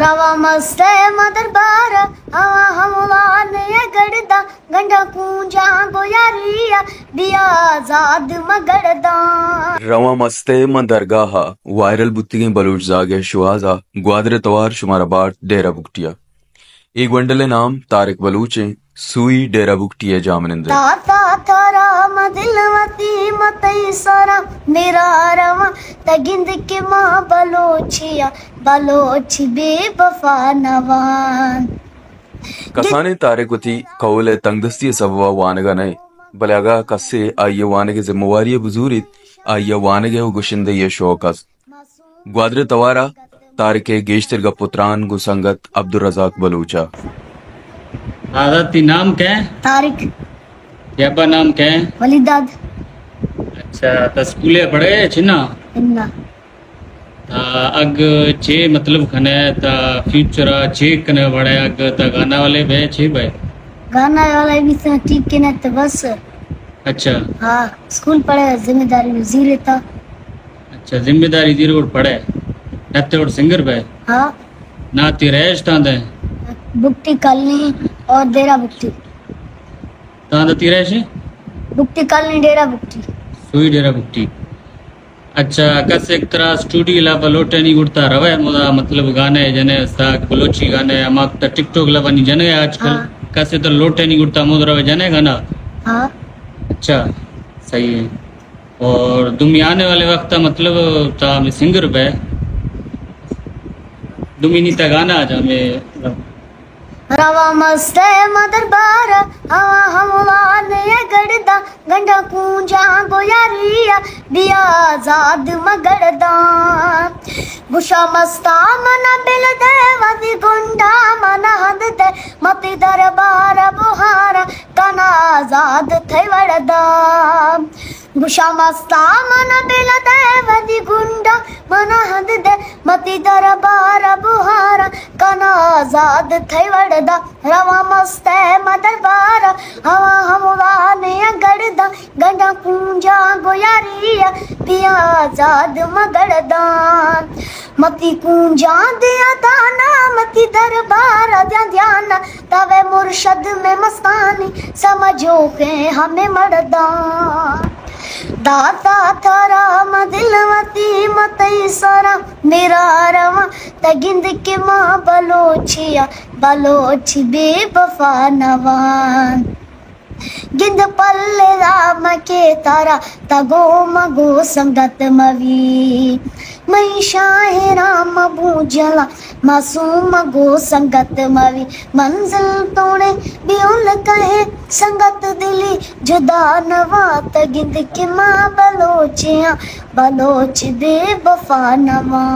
ہوا مست ء ماں دربار ء، ہوا ہموان ء گڑدا، گنڈا کونجاں گو یاری ء، بیا آزاد مگڑدا۔ رواں مست ء ماں درگاہ ء وائرل بوتگیں بلوچ زاگ ء شوہاز ء گوادر ء توار شمارا بارت ڈیرہ بگٹی ء۔ اے گونڈل ء نام طارق بلوچ انت، سوئی ڈیرہ بگٹی ء جاہمنند ء۔ داتا تھارا ما دل وتی ما تئی سرا میرا رواں، تگند کہ ما بلوچی ء بلوچ بے وفا نوان۔ کسانیں طارق وتی قول ء تنگدستی ء سبب ء وانگ ء نہ انت، بلے اگاں کسے آئی ء وانگ ء ذمہ واری ء بزوریت، آئی ء وانگ ء و گشندہی ء شوق است۔ گوادر ء توار ء طارق ء گیشتر گپ و تران گوں سنگت عبدالرزاق بلوچ ء۔ دادا، تئی نام کئے؟ طارق۔ تئی ابا نام کئے؟ ولی داد۔ اچھا، تا اسکول ء پڑھے چنا؟ انا۔ تا اگ چے مطلب کھنے، تا فیوچر ء چے کنے وڑے، اگ تا گانا والے بے چے بے؟ گانا والے بھی تو ٹھیک کنے تو بس۔ اچھا۔ ہاں، اسکول پڑھے، ذمہ داری وزیر تا۔ اچھا، ذمہ داری زیر وڑ پڑھے۔ نہ تے وڑ سنگر بے؟ ہاں۔ نہ تی رہش تاں دے؟ بگٹی کالونی اور ڈیرہ بگٹی۔ تاں دا تی رہش؟ بگٹی کالونی ڈیرہ بگٹی۔ سوئی ڈیرہ بگٹی۔ اچھا، کس ایک طرح اسٹوڈیو لا بلوٹے نہیں اڑتا روے مدا، مطلب گانے جنے استاد بلوچی گانے، ہما تا ٹک ٹاک لا بنی جنے آج کل۔ ہاں۔ کس ادھر لوٹے نہیں اڑتا مد روے جنے گانا؟ ہاں۔ اچھا، صحیح ہے۔ اور دومی آنے والے وقت مطلب تا ہمیں سنگر بے۔ دومی نہیں تا گانا آ جا ہمیں۔ رواں مست ء ماں دربار ء، ہوا ہموان ء گڑدا، گنڈا کونجاں گو یاری ء، بیا آزاد مگڑدا۔ گوشا مستا من بل دے ودی گنڈا من ہند دے، متی دربار بہار کنا آزاد تھئی وڑدا۔ گوشا مستا من بل دے ودی گنڈا من ہند دے، متی دربار بہار کنا آزاد تھئی وڑدا۔ رواں مست ء ماں دربار ء، ہوا ہموان ء گڑدا، گنڈا کونجاں گو یاری ء، بیا آزاد مگڑدا۔ متی کونجاں دیا دانا، متی دربار ء دیا دھیان، توے مرشد میں مستانی، سمجھو کہ ہمیں مڑداں۔ داتا تھارا ما دل وتی ما تئی سرا میرا رواں، تگند کہ ما بلوچی ء بلوچ بے وفا نوان۔ گند پلے رام کے تارا، تگو مگو سنگت موی۔ مئی شاعراں مبو جلا، معصوم مگو سنگت موی۔ منزل توڑے بیول کہے، سنگت دلی جدا نوا۔ تگند کہ ما بلوچیاں، بلوچ بے وفا نوا۔